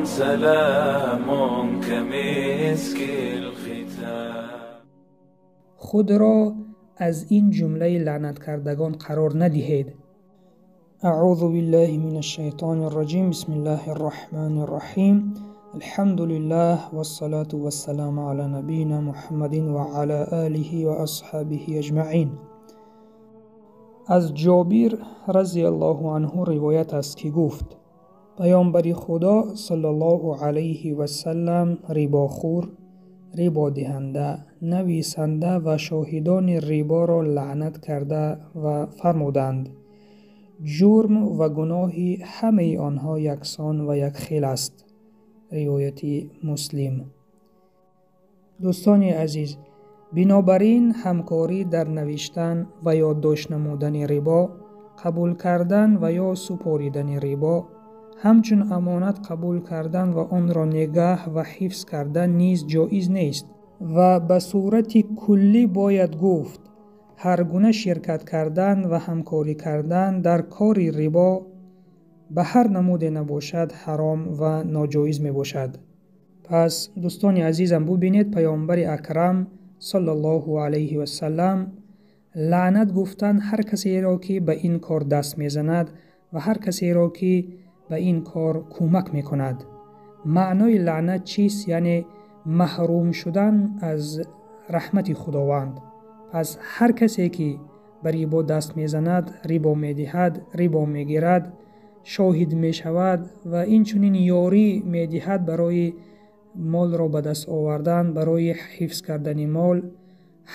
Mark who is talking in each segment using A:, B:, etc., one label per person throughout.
A: سلام كمسك الختام.
B: Худро аз ин ҷумлаи лаънаткардагон қарор надиҳед. أعوذ بالله من الشيطان الرجيم. بسم الله الرحمن الرحيم. الحمد لله والصلاة والسلام على نبينا محمد وعلى آله وأصحابه أجمعين. Аз Ҷобир разияллоҳу анҳу ривоят аст, ки гуфт: Паёмбари Худо саллаллоҳу алайҳи васаллам рибохӯр, рибодиҳанда, нависанда ва шоҳидони риборо лаънат карда ва фармуданд: ҷурм ва гуноҳи ҳамаи онҳо яксон ва якхел аст. Ривояти Муслим. Дӯстони азиз, бинобар ин ҳамкорӣ дар навиштан ва ёддошт намудани рибо, қабул кардан ва ё супоридани рибо, ҳамчун амонат қабул кардан ва онро нигаҳ ва ҳифз кардан низ ҷоиз нест ва ба сурати куллӣ бояд гуфт, ҳар гуна ширкат кардан ва ҳамкорӣ кардан дар кори рибо ба ҳар намуде набошад, ҳаром ва ноҷоиз мебошад. Пас, дӯстони азизам, бубинед, паёмбари акрам саллаллоҳу алайҳи васаллам лаънат гуфтан ҳар касеро, ки ба ин кор даст мезанад ва ҳар касеро, ки ба ин кор кӯмак мекунад. Маънои лаънат чист? Яъне маҳрум шудан аз раҳмати Худованд. Пас ҳар касе, ки ба рибо даст мезанад, рибо медиҳад, рибо мегирад, шоҳид мешавад ва инчунин ёрӣ медиҳад барои молро ба даст овардан, барои ҳифз кардани мол,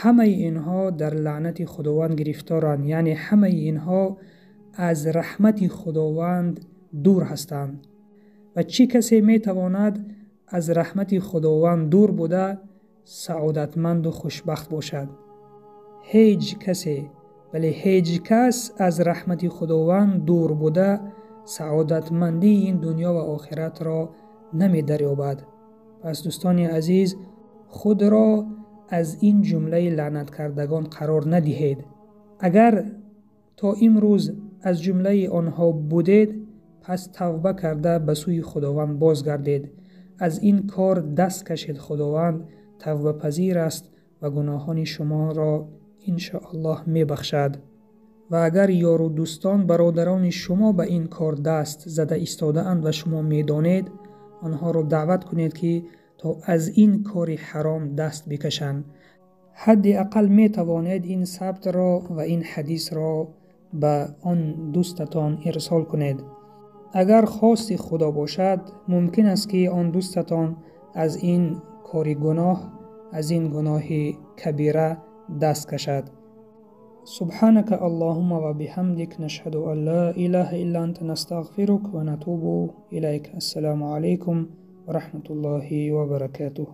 B: ҳамаи инҳо дар лаънати Худованд гирифторанд. Яъне ҳамаи инҳо аз раҳмати Худованд дур ҳастанд. Ва чӣ касе метавонад аз раҳмати Худованд дур буда саодатманду хушбахт бошад? Ҳеҷ касе, вале ҳеҷ кас аз раҳмати Худованд дур буда саодатмандии ин дунё ва охиратро намедариёбад. Пас, дӯстони азиз, худро аз ин ҷумлаи лаънаткардагон қарор надиҳед. Агар то имрӯз аз ҷумлаи онҳо будед, пас тавба карда ба сӯи Худованд бозгардед, аз ин кор даст кашед. Худованд тавбапазир аст ва гуноҳони шуморо иншоаллоҳ мебахшад. Ва агар ёру дӯстон, бародарони шумо ба ин кор даст зада истодаанд ва шумо медонед, онҳоро даъват кунед, ки то аз ин кори ҳаром даст бикашанд. Ҳадди ақал метавонед ин сабтро ва ин ҳадисро ба он дӯстатон ирсол кунед. Агар хости Худо бошад, мумкин аст, ки он дӯстатон аз ин кори гуноҳ, аз ин гуноҳи кабира даст кашад. سبحانك اللهم وبحمدك، نشهد أن لا إله إلا أنت، نستغفرك ونتوب إليك. السلام عليكم ورحمة الله وبركاته.